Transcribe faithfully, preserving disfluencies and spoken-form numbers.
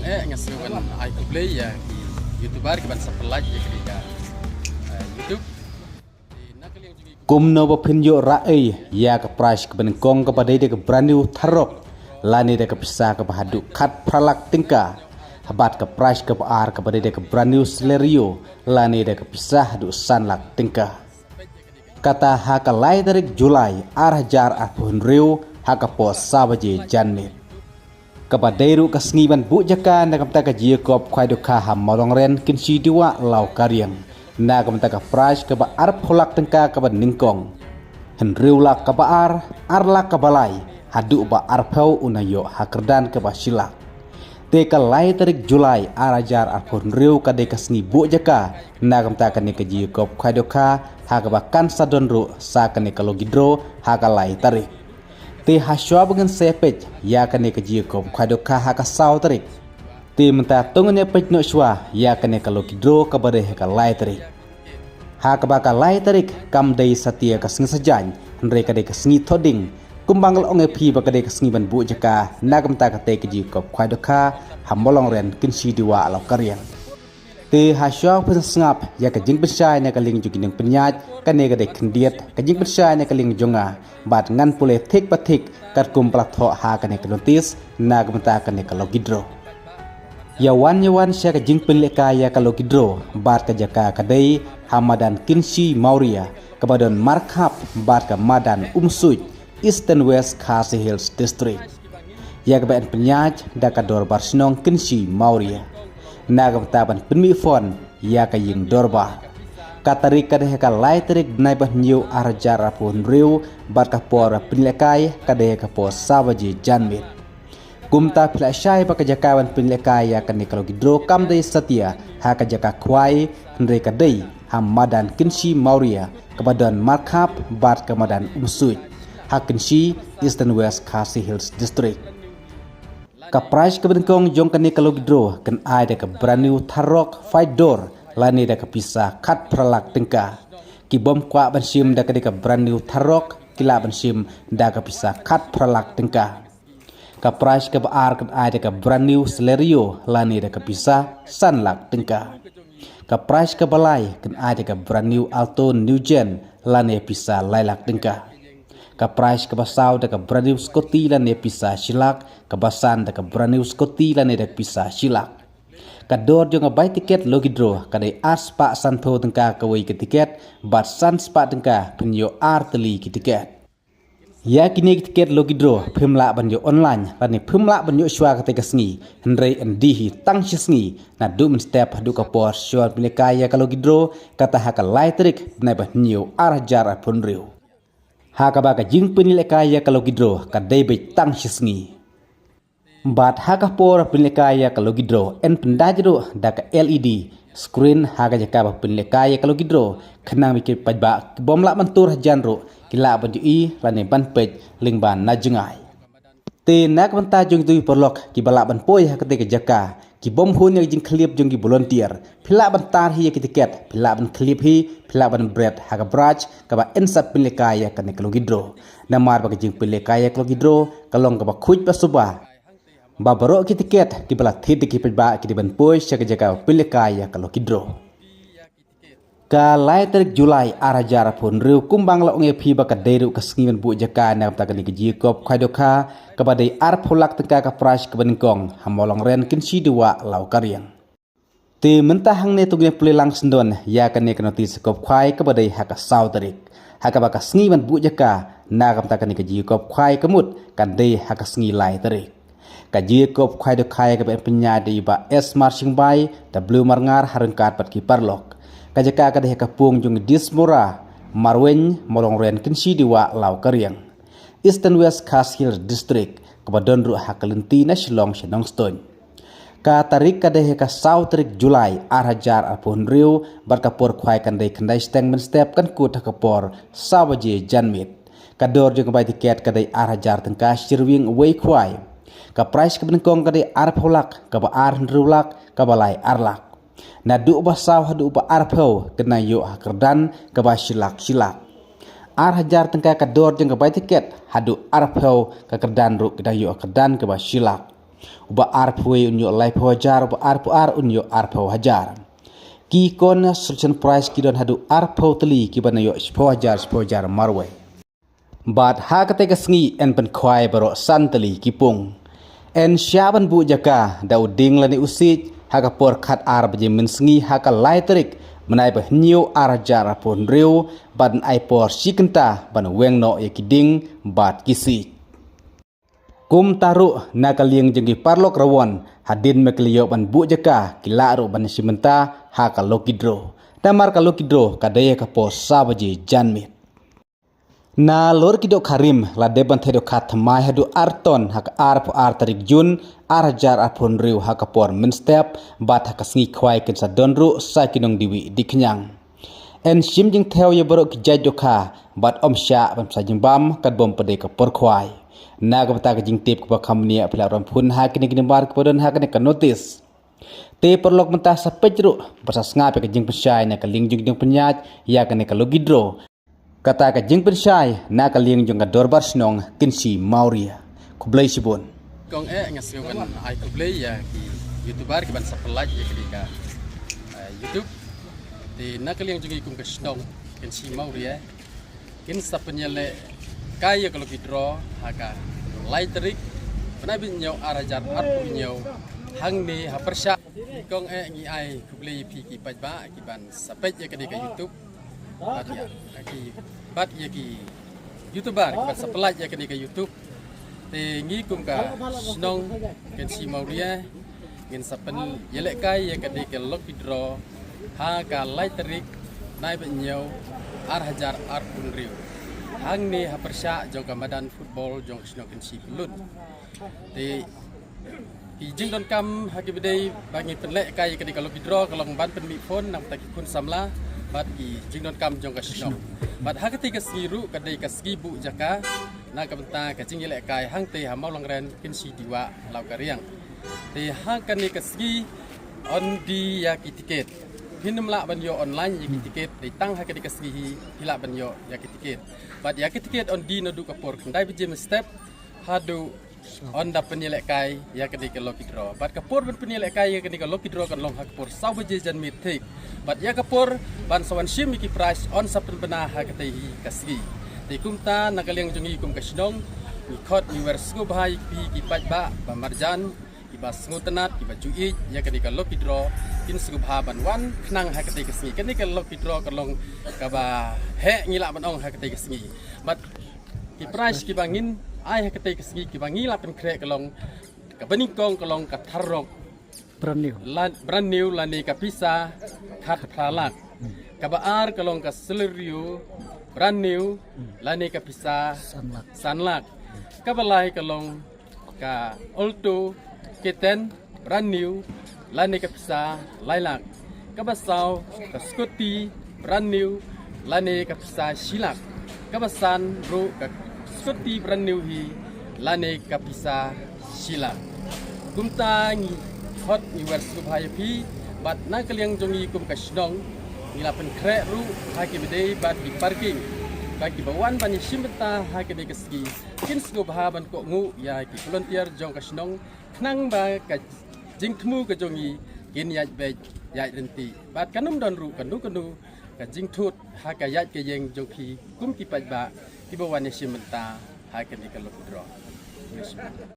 Eh, nga sngewbha ban ai khublei ïa ki YouTuber ki ban subscribe ïa kane ka, eh, YouTube. Kumno ba phin ïoh rah ei ïa ka prize kaba nyngkong kaba dei da ka brand new tharok lane da ka pisa kaba haduh khatphra lak tyngka, bad ka prize kaba ar kaba dei da ka brand new Celerio lane da ka pisa haduh san lak tyngka. Kata ha ka lai tarik July ar hajar arphew hynriew ha ka por saw baje janmiet. Kaba dei ruh ka sngi ban buh jaka na ka bynta ka Jingïakob Khwai Dohkha ha Mawlongren Kynshi Diwa Lawkariang na ka bynta ka prize kaba arphew lak tyngka kaba nyngkong, hynriew lak kaba ar, ar lak kaba lai, haduh ba arphew u nang ïoh ha kyrdan kaba shi lak. Te ka lai tarik July ar hajar arphew hynriew ka dei ka sngi buh jaka na ka bynta kane ka Jingïakob Khwai Dohkha, ha kaba kan sa don ruh sa kane ka lucky draw ha ka lai tarik. Te ha shuwa ba ngin sa peit ïa kane ka Jingïakob Khwai Dohkha ha ka saw tarik, te mynta to ngin ïa peit noh shuwa ïa kane ka lucky draw kaba dei ha ka lai tarik. Ha kaba ka lai tarik kam dei satia ka sngi sajan, hynrei ka dei ka sngi thohdieng, kumba nga la ong ïa phi ba ka dei ka sngi ban buh jaka na ka bynta katei ka Jingïakob Khwai Dohkha ha Mawlongren Kynshi Diwa Lawkariang. Te ha shuwa phin sngap ïa ka jingpynshai na ka liang jong ki nongpynïaid, kane ka dei khyndiat ka jingpynshai na ka liang jong nga, bad ngan pule thik pa thik katkum ba la thoh ha kane ka notice na ka bynta kane ka lucky draw. Ïa wan ïa wan sha ka jingpynlehkai ïa ka lucky draw, bad ka jaka ka dei ha madan Kynshi Mawria, kaba don markhap bad ka madan Umsuid, Eastern West Khasi Hills District. Ïa kaba yn pynïaid da ka Dorbar Shnong Kynshi Mawria na ka bynta ban pynmih phone ïa ka ïing dorbar. Ka tarik ka dei ha ka lai tarik bnai ba hynñiew ar hajar arphew hynriew, bad ka por ba pynlehkai ka dei ha ka por saw baje janmiet. Kumta phi lah shai ba ka jaka ban pynlehkai ïa kane ka lucky draw kam dei satia ha ka jaka khwai, hynrei ka dei ha madan Kynshi Mawria, kaba don markhap bad ka madan Umsuid, ha Kynshi, Eastern West Khasi Hills District. Ka prize kaba nyngkong jong kane ka lucky draw kan ai da ka brand new tharok five door lane da ka pisa khatphra lak tyngka. Ki bym kwah ban shim da kane ka brand new tharok, ki lah ban shim da ka pisa khatphra lak tyngka. Ka prize kaba ar kan ai da ka brand new Celerio lane da ka pisa san lak tyngka. Ka prize kaba lai kan ai da ka brand new Alto new gen lane pisa lai lak tyngka. Ka prize kaba saw da ka brand new Scooty lane pisa shi lak, kaba san da ka brand new Scooty lane da ka pisa shi lak. Ka dor jong ka bai tiket lucky draw ka dei ar spah sanphew tyngka kawei ka tiket, bad san spah tyngka phin ïoh ar tylli ki tiket. Ïa kine ki tiket lucky draw phim lah ban ïoh online lane phim lah ban ïoh shuwa katei ka sngi, hynrei yn die hi tang shi sngi, naduh mynstep haduh ka por shuwa pynlehkai ïa ka lucky draw, kata ha ka lai tarik bnai ba hynñiew ar hajar arphew hynriew. Ha kaba ka jingpynlehkai ïa ka lucky draw ka dei beit tang shi sngi. Bad ha ka por pynlehkai ïa ka lucky draw yn pyndait ruh da ka L E D screen ha ka jaka ba pynlehkai ïa ka lucky draw, khnang ba ki paidbah ki bym lah ban tur hajan ruh ki lah ban ïohi lane ban peit lyngba na jngai. Te na ka bynta jong kito ki paralok kiba lah ban poi ha katei ka jaka, ki bym hun ïa ka jingkhyllip jong ki volunteer, phi lah ban tar hi ïa ki tiket, phi lah ban khyllip hi, phi lah ban bret ha ka branch kaba yn sa pynlehkai ïa kane ka lucky draw. Namar ba ka jingpynlehkai ïa ka lucky draw ka long kaba khuid ba suba, ba baroh ki tiket kiba la thied da ki paidbah ki dei ban poi sha ka jaka ba pynlehkai ïa ka lucky draw. Ka lai tarik July ar hajar arphew hynriew, kumba nga la ong ïa phi ba ka dei ruh ka sngi ban buh jaka na ka bynta kane ka Jingïakob Khwai Dohkha, kaba dei arphew lak tyngka ka prize kaba nyngkong ha Mawlongren Kynshi Diwa Lawkariang. Te mynta hangne to ngin pule lang syndon ïa kane ka notice ïakob khwai kaba dei ha ka saw tarik, ha kaba ka sngi ban buh jaka na ka bynta kane ka Jingïakob Khwai ka mut kan dei ha ka sngi lai tarik. Ka Jingïakob Khwai Dohkha kaba yn pynïaid da i Bah S Marsingbai W Marngar ha ryngkat bad ki paralok. Ka jaka ka dei ha ka pung jong Dismora Marweiñ, Mawlongren Kynshi Diwa Lawkariang, Eastern West Khasi Hills District, kaba don ruh ha ka lynti na Shillong sha Nongstoiñ. Ka tarik ka dei ha ka saw tarik July ar hajar arphew hynriew, bad ka por khwai kan dei khyndai shiteng mynstep, kan kut ha ka por saw baje janmiet. Ka dor jong ka bai tiket ka dei ar hajar tyngka shi ryngwiang uwei khwai. Ka prize kaba nyngkong ka dei arphew lak, kaba ar hynriew lak, kaba lai ar lak. Naduh ba saw haduh ba arphew kin nang ïoh ha kyrdan kaba shi lak shi lak. Ar hajar tyngka ka dor jong ka bai tiket, haduh arphew ka kyrdan ruh kin nang ïoh ha kyrdan kaba shi lak. Uba arphew un ïoh laiphew hajar, uba arphew ar un ïoh arphew hajar. Ki consolation prize ki don haduh arphew tylli kiba na ïoh shiphew hajar, shiphew hajar marwei. Bad ha katei ka sngi yn pynkhwai baroh san tylli ki pung. Yn shah ban buh jaka da u dieng lane u siej ha ka por khat ar baje mynsngi ha ka lai tarik bnai ba hynñiew ar hajar arphew hynriew, bad yn ai por shi kynta ban weng noh ïa ki dieng bad ki siej. Kumta ruh na ka liang jong ki paralok rawon, hadien ba ki la ïoh ban buh jaka, ki lah ruh ban shim bynta ha ka lucky draw. Namar ka lucky draw ka dei ha ka por saw baje janmiet. Nalor ki dohkha rim la dep ban theh dohkha thymmai haduh ar ton ha ka arphew ar tarik Jun ar hajar arphew hynriew ha ka por mynstep, bad ha ka sngi khwai kin sa don ruh sa ki nongdie wieh die khñiang. Yn shim jingthew ïa baroh ki jait dohkha bad ym shah ban pynshai jingbam katba ym pat dei ka por khwai. Na ka bynta ka jingtip kaba kham bniah phi lah ban phone ha kine ki nambar kiba don ha kane ka notice. Te paralok mynta sa peit ruh bad sa sngap ïa ka jingpynshai na ka liang jong ki nongpynïaid ïa kane ka lucky draw. Kata ka jingpynshai na ka liang jong ka Dorbar Shnong Kynshi Mawria. Khublei shibun. Kong eh, nga sngew ban ai khublei ïa ki YouTuber kiban sa pynlait ïa kane ka, eh, YouTube. Te na ka liang jong ngi kum ka shnong Kynshi Mawria, kin sa pynïalehkai ïa ka lucky draw ha ka lai tarik bnai ba hynñiew ar hajar arphew hynñiew hangne ha pyrshah. Kong eh, ngi ai khublei ïa phi ki paidbah kiban sa peit ïa kane ka YouTube. Bad ïa ki, bad ïa ki YouTuber kiban sa pynlait ïa kane ka YouTube. Te ngi kum ka shnong Kynshi Mawria ngin sa pynïalehkai ïa kane ka lucky draw ha ka lai tarik bnai ba hynñiew ar hajar arphew hynriew hangne ha pyrshah jong ka madan football jong ka shnong Kynshi Pyllun. Te ki jingdonkam ha kaba dei ba ngin pynlehkai ïa kane ka lucky draw ka long ban pynmih phone na ka bynta ki khun samla bad ki jingdonkam jong ka shnong. Bad ha katei ka sngi ruh ka dei ka sngi buh jaka na ka bynta ka jingïalehkai hangtei ha Mawlangren, Kynshi, Dewa, Lawkariang. Te ha kane ka sngi yn die ïa ki tiket. Phin ym lah ban ïoh online ïa ki tiket, dei tang ha kane ka sngi hi phi lah ban ïoh ïa ki tiket. Bad ïa ki tiket yn die naduh ka por khyndai baje mynstep haduh ynda pynïalehkai ïa kane ka lucky draw. Bad ka por ban pynïalehkai ïa kane ka lucky draw kan long ha ka por saw baje janmiet thik. Bad ïa ka por ban sa wan shim ïa ki prize yn sa pynbna ha katei hi ka sngi. Te kumta na ka liang jong ngi kum ka shnong, ngi khot ngi wer sngewbha ïa phi ki paidbah ba marjan, kiba sngewtynnat, kiba ju ïeit ïa kane ka lucky draw, kin sngewbha ban wan khnang ha katei ka sngi. Kane ka lucky draw ka long kaba heh, ngi lah ban ong, ha katei ka sngi. Bad ki prize kiba ngin ai ha katei ka sngi kiba ngi la pynkhreh ka long kaba nyngkong ka long ka tharrok brand new, la, brand new lane ka pisa khatphra lak. Kaba ar ka long ka Celerio brand new lane ka pisa san lak. San lak. Kaba lai ka long ka Alto K ten brand new lane ka pisa lai lak. Kaba saw ka Scooty brand new lane ka pisa shi lak. Kaba san ruh ka Scooty brand new hi lane ka pisa shi lak. Kumta ngi khot ngi wer sngewbha ïa phi bad na ka liang jong ngi kum ka shnong ngi la pynkhreh ruh ha ki bdei bad ki parking. Ba kiba wan ban ïashim bynta ha kane ka sngi kin sngewbha ban kohnguh ïa ki volunteer jong ka shnong khnang ba ka jingthmu ka jong ngi kin ïaid beit ïaid ryntih. Bad kan ym don ruh kano kano ka jingthut ha ka ïaid ka ïeng jong phi kum ki paidbah kiba wan ïashim bynta ha kane ka lucky draw.